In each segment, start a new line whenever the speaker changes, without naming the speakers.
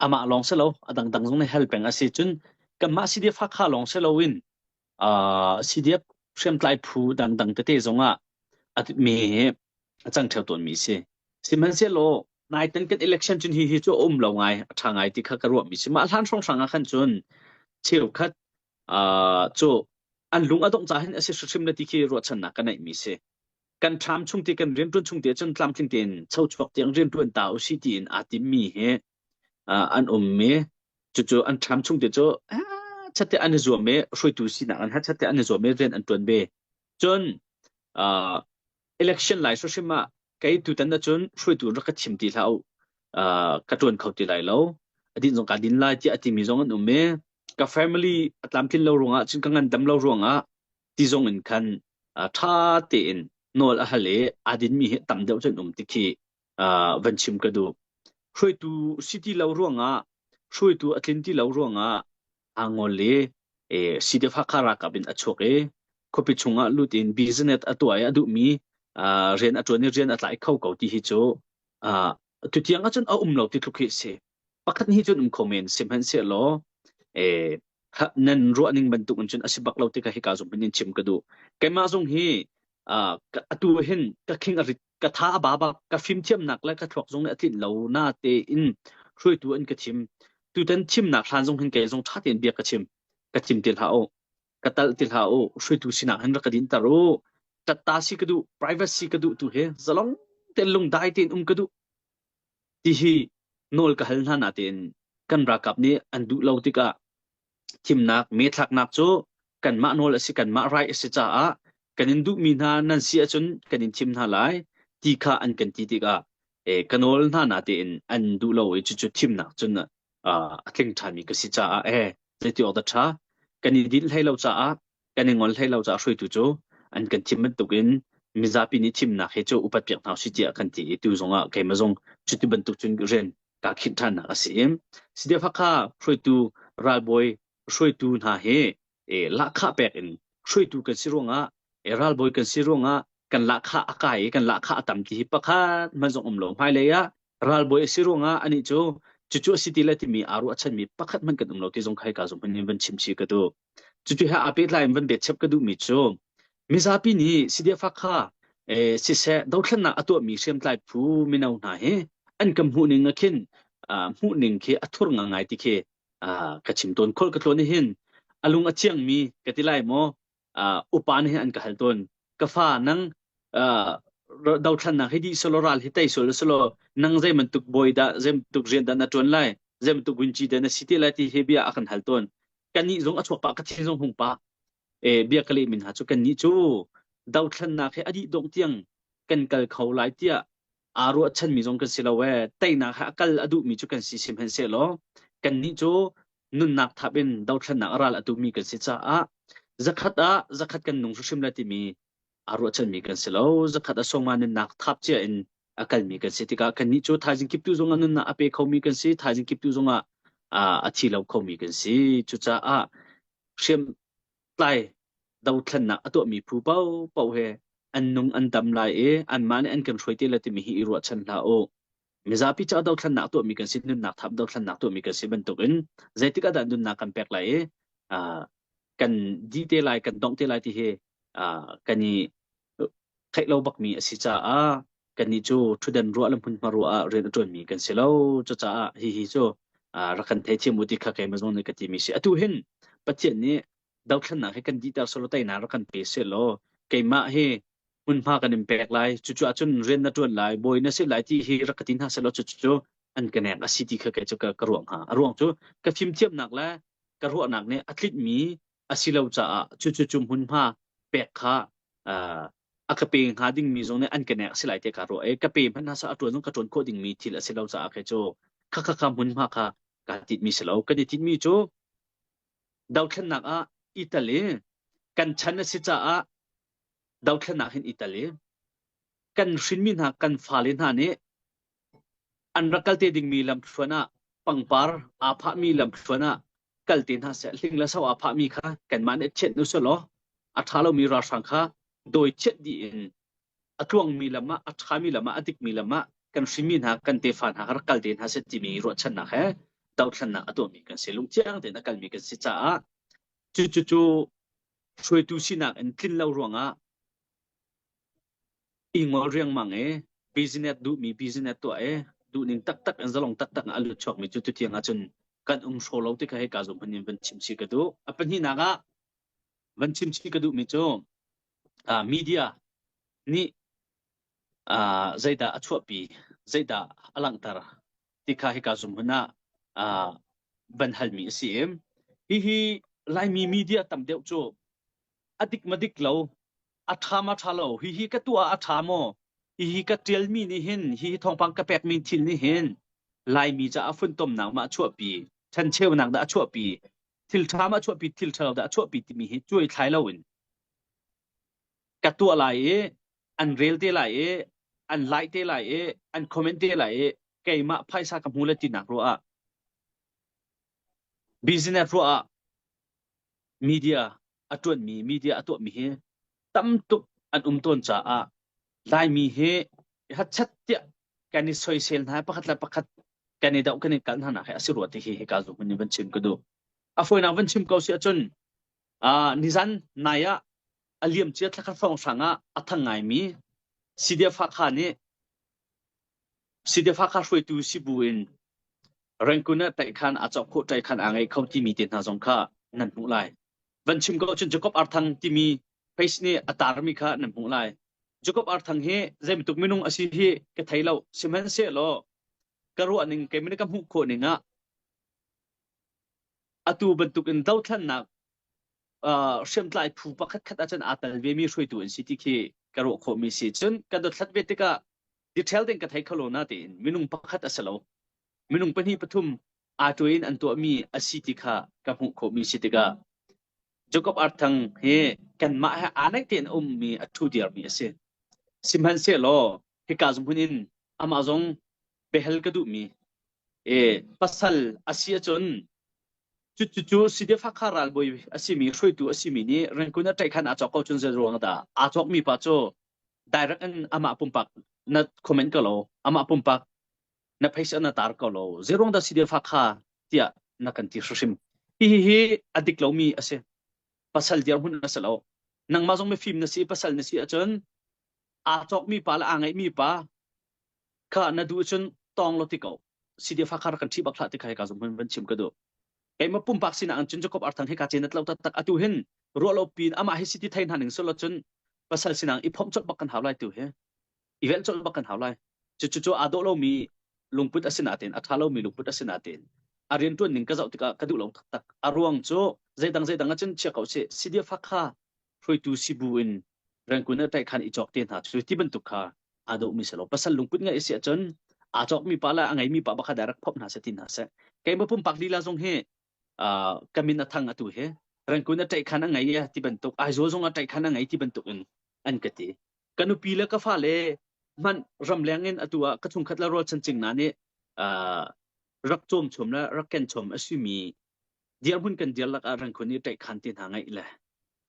Amah lawng si lo, a dangdang zong nih hal peng a si. Cun kanmah CDF Hakha lawng si loin CDF hriamtlai phu dangdang tete zongah a mi hi a cang ṭheo tawnmi si. Sihmanhsehlaw naitan kan election cun hi hi cu a um lo ngai, a ṭha ngai ti kha ka ruahmi si. Mah hlan hrawnghrang ah khan cun cheukhat cu an lung a dongh caah hin a si hrimhrim na ti khi ruahchannak ka neihmi si. Kan ṭham chung ti kan rianṭuan chung te cun tlamtling tein chochuak tiang rianṭuan ta usih tiin aa timmi hi an um i cucu an ṭham chung te cu chatte an i zuam i hruaitu sinak an chatte an i zuam i rian an ṭuan ve. Cun election lai hrimhrim ah kei tutan ahcun hruaitu rak ka thim ti hlah u ka ṭuan kho ti lai lo a din zong kaa din lai tiah a timi zong an um i ka family a tlamtlin lo ruangah cun ka ngandam lo ruangah ti zong in khan ṭha tein nawl a hal i aa dinmi hi tam deuh cun um ti khi van chim ka duh. Hruaitu si ti lo ruangah hruaitu a tlin ti lo ruangah aa ngol i CDF Hakha ralkap in a chuak i khuapi chungah lut in business a tuah i a duhmi rian a ṭuan i rian a tlai kho ko ti hi cu tutiang ahcun a um lo ti tluk hi a si. Pakhat hi cun um kho men sihmanhsehlaw nan ruah ning bantuk in cun a si bak lo ti kha hika zong in chim ka duh. Keimah zong hi atu hin ka khing a rit ka tha a ba bak ka fimthiamnak le ka thluak zong nih a tlinh lo na tein hruaitu an ka thim. Tutan thimnak hlan zong hin kei zong ṭha tein bia ka chim. Ka thim ti hlah u. Ka talh ti hlah u. Hruaitu sinak hin rak ka dinter u. Tatta si ka duh, privacy ka duh tu hi zalong tein lungdai tein um ka duh. Ti hi nawl ka hal hna natein kan ralkap nih an duh lo tikah thimnak methlaknak cu kanmah nawl a si kanmah right a si caah kan in duhmi hna nan si ahcun kan in thim hna lai ti kha an kan ti tikah ka nawl hna natein an duh lo i cucu thimnak cun a tling ṭhanmi ka si caah zeiti awk dah ṭha kan i dinh hlei lo caah kan i ngol hlei lo caah hruaitu cu an kan thim bantukin mizapi nih thimnak hi cu upat piak hna usih tiah kan ti i tu zongah keimah zong cuti bantuk cun rian kaa khinh ṭhannak a si i CDF Hakha hruaitu ralbawi hruaitu hna hi lahkhah pek in hruaitu kan si ruangah ralbawi kan si ruangah kan lahkhah a kai i kan lahkhah a tam ti hi pakhat hmanh zong um lo hmailei ah ralbawi a si ruangah anih cu cucu a si ti le timi aa ruahchanmi pakhat hmanh kan um lo ti zong kha hika zong hmanh in van chim chih ka duh. Cucu he aa pehtlai in van betchep ka duhmi cu mizapi nih CDF kha siseh dothlennak a tuahmi hriamtlai phu mino hna hi an kan hmuhning ah khin hmuhning khi a thur ngangai ti khi ka chim tawn. Khual ka tlawn hin a lung a chiangmi ka ti lai maw upa nih hin an ka hal tawn. Ka fa nang dothlennak hi dih selaw ral hi tei sual selaw nang zei bantuk bawi dah zei bantuk rian dah na ṭuan lai zei bantuk vunci dah na si te lai ti hi bia a kan hal tawn. Kannih zong a chuak pah ka thin zong hung pah bia ka lehmi hna cu kannih cu dothlennak hi a dih dongh tiang kan kal kho lai tiah aa ruahchanmi zong kan si lo ee teinak he a kal a duhmi cu kan si sihmanhsehlaw kannih cu nunnak thap in dothlennak a ral a tumi kan si caah zakhat ah zakhat kan nung hrimhrim lai timi aa ruahchanmi kan si lo zakhat a songma nunnak thap cia in a kalmi kan si tikah kannih cu thaizing kiptu zongah nunnak a pe khomi kan si thaizing kiptu zongah a thi lo khomi kan si cucaah hriamtlai dothlennak a tuahmi phu paohpaoh he an nung an dam lai i anmah nih an kan hruai te lai timi hi i ruahchan hlah u. Mizapi caah dothlennak tuahmi kan si, nunnak thap dothlennak tuahmi kan si bantukin zeitik ah dah nunnak kan pek lai i kan dih te lai, kan dongh te lai ti hi kan i theih lo bakmi a si caah kannih cu ṭhutdan ruah le hmunhma ruah ah rian a ṭuanmi kan si lo. Cucaah hihi cu rak kan theithiam u ti kha keimah zong nih ka timi si. Atu hin Pathian nih dothlennak hi kan dihter selaw teinak rak kan pe sehlaw keimah hi hmunhma kan in pek lai. Cucu ahcun rian na ṭuan lai, bawi na si lai ti hi rak ka ti hna sehlaw cucu an ka nek a si ti kha kei cu ka ruah hnga. A ruang cu ka fimthiamnak le ka ruahnak nih a tlinhmi a si lo caah cucu cu hmunhma pek kha a ka pe hnga dingmi zong nih an ka nek a si lai ti ka ruah i ka pe hmanh hna seh a ṭuan zong ka ṭuan khawh dingmi thil a si lo caah kei cu kha kha kha hmunhma kha kaa tinhmi si lo. Kan i tinhmi cu dothlennak ah i tel i kan chan a si caah dothlennak hin i tel i kan hrinmi hna kan fale hna nih an rak kal te dingmi lamthluan ah pangpar aa phahmi lamthluan ah kal te hna seh hling le so aa phahmi kha kanmah nih thianh u selaw a ṭha lomi ralhrang kha dawi chiat dih in a tluangmi lam ah a ṭhami lam ah a dikmi lam ah kan hrinmi hna kan tefa hna kha rak kal te hna seh timi ruahchannak he. Dothlennak a tuahmi kan si. Lungthiang tein a kalmi kan si caah cu cu cu hruaitu sinak in tlin lo ruangah i ngol riangmang i business duhmi business tuah i duhning taktak in zalong taktak in a lut chuakmi cu tutiang ahcun kan um hraw lo ti kha hika zawn hman in van chim chih ka duh. A pahnihnak ah van chim chih ka duhmi cu uh, media nih uh, zeidah a chuahpi, zeidah a langhter ti kha hika zumhmun ah uh, van halmi a si i hihi Laimi media tam deuh cu a dik ma dik lo, a ṭha ma ṭha lo, hihi ka tuah ah a ṭha maw, hihi ka ṭialmi nih hin, hihi thawngpang ka pekmi thil nih hin Laimi caah funtomnak ma a chuahpi, ṭhencheunak dah a chuahpi, thil ṭha ma a chuahpi, thil ṭha lo dah a chuahpi timi hi cuai thlai loin ka tuah lai i an rel te lai i an like te lai i an comment te lai i keimah phaisa ka hmu le tinak ruah ah business ruah ah media a ṭuanmi media a tuahmi hi tam tuk an um tawn caah Laimi hi hachat tiah kan i soisel hna pakhat le pakhat kan i doh kan i kal hna nak hi a si rua ti hi hika zung in van chim ka duh. A fawinak van chim ko si ahcun uh, nizan nai ah a liamcia thlakhat hrawnghrang ah a thang ngaimi CDF Hakha nih CDF Hakha hruaitu si bu in Rangoon ah taihkhan aa cawk khawh taihkhan aa ngei kho timi te hna zong kha nan hmuh lai. Van chim ko cun Jacob Arthang timi page nih a tarmi kha nan hmuh lai. Jacob Arthang hi zeibantuk minung a si hi ka thei lo. Sihmanhsehlaw ka ruah ning keimah nih ka hmuh khawh ning ah atu bantuk in dothlannak uh, hriamtlai phu pakhat khat ahcun aa tel vemi hruaitu an si ti khi ka ruah khawhmi si. Cun ka dothlat ve tikah detail ding ka thei kho lo na tiin minung pakhat a si lo. Minung pahnih pathum aa tuai in an tuahmi a si ti kha ka hmuh khawhmi si tikah Jacob Arthang hi kanmah he aa naih tein a ummi a ṭhu diarmi a si. Sihmanhsehlaw hika zung in amah zong biahal ka duhmi e pasal a si ahcun Cucu Sidefakha ralbawi a simi hruaitu a simi nih Rangoon a ṭaih khan aa cawk ko cun zei ruang dah aa cawkmi pa cu direct in amah pumpak na comment ko lo amah pumpak na phaisa na tar ko lo zei ruang dah Sidefakha tiah na kan ti hrimhrim hihi hi a dik lomi a si pasal dirhmun a si lo nangmah zong mifim na si pasal na si ahcun aa cawkmi pa le aa ngeihmi pa kha na duh cun tawng lo ti ko CDF Hakha rak kan ṭhi bak hlah ti kha hika zong van chim ka duh. Keimah pumpak sinak in cun Jacob Arthang hika cen tlo taktak atu hin ruah lo pin amah hi city thei hna ning solo cun pasal sinang i phomh colh bak kan hau lai tu hi i velh colh bak kan hau lai cu cu cu aa dawh lomi lungput a si nain a ṭha lomi lungput a si nain a rianṭuan ning ka zoh tikah ka duh lo taktak a ruang cu zeidang zeidang ahcun chia ko sih CDF Hakha hruaitu sibu in Rangoon ah ṭaihkhan i cawk te hna cu ti bantuk kha aa dawhmi si lo. Pasal lungput ngeih a si ahcun aa cawkmi pa le a ngeimi pa bakha direct phomh hna seh ti hna seh. Keimah pumpak lila zong hi uh, ka min a thang atu hi Rangoon a ṭaihkhan a ngei e ti bantuk Aizawl zong a ṭaihkhan a ngei ti bantuk in an ka ti. Ka nupi le ka fale hmanh ramleng in atu ah ka chungkhat le rualchan cing na nih uh, rak cawm chom le rak ken chom a simi dirhmun kan dir lak ah Rangoon i ṭaihkhan te hna ngeih le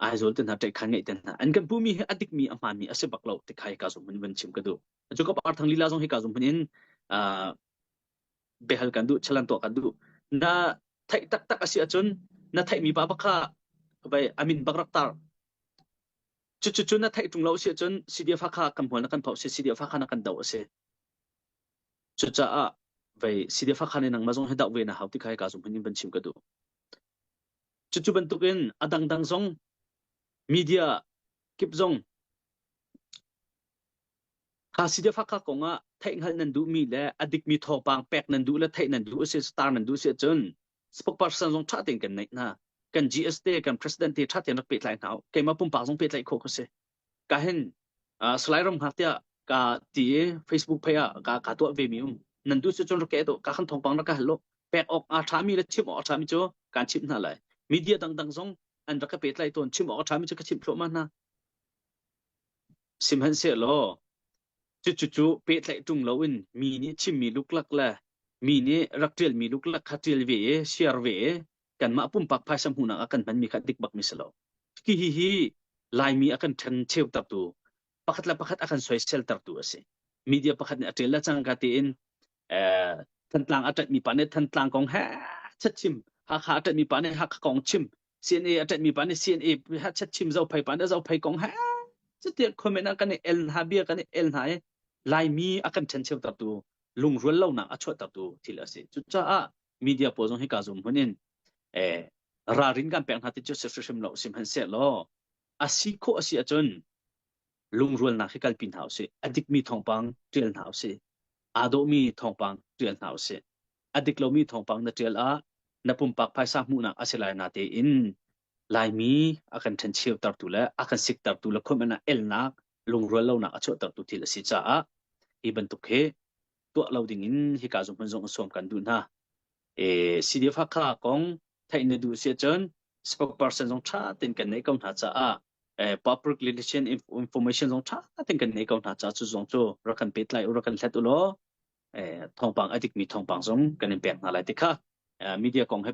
Aizawl te hna ṭaihkhan ngeih te hna an kan pumi hi a dikmi a hmaanmi a si bak lo ti kha hika zong in van chim ka duh. Cu ka par thang lila zong hika zong in behal kan duh chalan tuah kan duh. Na theih taktak a si ahcun na theihmi pa bak kha vai amin bak rak tar. Cu cu cu na theih ṭung lo si ahcun CDF kha kan hmual na kan phoh si CDF kha na kan doh a si. Cucaah vei CDF kha nih nangmah zong hi doh ve na hau ti kha hika zong in van chim ka duh. Cucu bantukin a dangdang zong media kip zong kha CDF-Hakha kong ah theihhngalh nan duhmi le a dikmi thawngpang pek nan duh le theih nan duh a si star nan duh si ahcun spokesperson zong ṭha tein kan neih hna. Kan GS te kan president te ṭha tein rak pehtlai hna u. Keimah pumpak zong pehtlaih khawh ka si. Ka hin uh, Salai Ram Hngak tiah ka ti i Facebook phei ah ka ka tuah ve mi um. Nan duh si cun rak ke to ka khan thawngpang rak ka hal lo. Pek awk a ṭhami le chimh awk a ṭhami cu kan chimh hna lai. Media dangdang zong an rak ka pehtlai tawn chimh awk a ṭhami cu ka chimh thluahmah hna. Sihmanhsehlaw cucu cu pehtlaih ṭung loin mi nih chimmi luklak le mi nih rak ṭialmi luklak kha ṭial ve i share ve i kanmah pumpak phaisa hmuhnak ah kan hmanmi kha dik bakmi si lo. Hi hi hi Laimi a kan ṭhen cheutertu pakhat le pakhat a kan soiseltertu a si. Media pakhat nih a ṭial le cangka tiin eh, Thantlang a ṭanhmi pa nih Thantlang kong he chat chim, Hakha a ṭanhmi pa nih Hakha kong chim, CNA a ṭanhmi pa nih CNA he chat chim, Zophei pa nih Zophei kong he catiah comment ah kan i el hna bia kan i el hna i Laimi a kan ṭhencheutertu lungrual lonak a chuahtertu thil a si. Cucaah media pawl zong hika zum hmun in eh, ralrin kan pek hna ti cu si hrimhrim lo sihmanhsehlaw a si khawh a si ahcun lungrualnak hi kalpi hna usih. A dikmi thawngpang ṭial hna usih. Aa dawhmi thawngpang ṭial hna usih. A dik lomi thawngpang na ṭial ah na pumpak phaisa hmuhnak a si lai na tein Laimi a kan ṭhencheutertu le a kan siktertu le khuamen ah elnak lungrual lonak a chuahtertu thil a si caah hi bantuk hi tuah lo ding in hika zung hmun zong sawm kan duh hna. E, CDF Hakha kong theih na duh si ahcun spokesperson zong ṭha tein kan neih ko hna caah eh, public relation information zong ṭha tein kan neih ko hna caah cu zong cu rak kan pehtlai u rak kan hlet u law eh, thawngpang a dikmi thawngpang zong kan in pek hna lai ti kha eh, media kong he.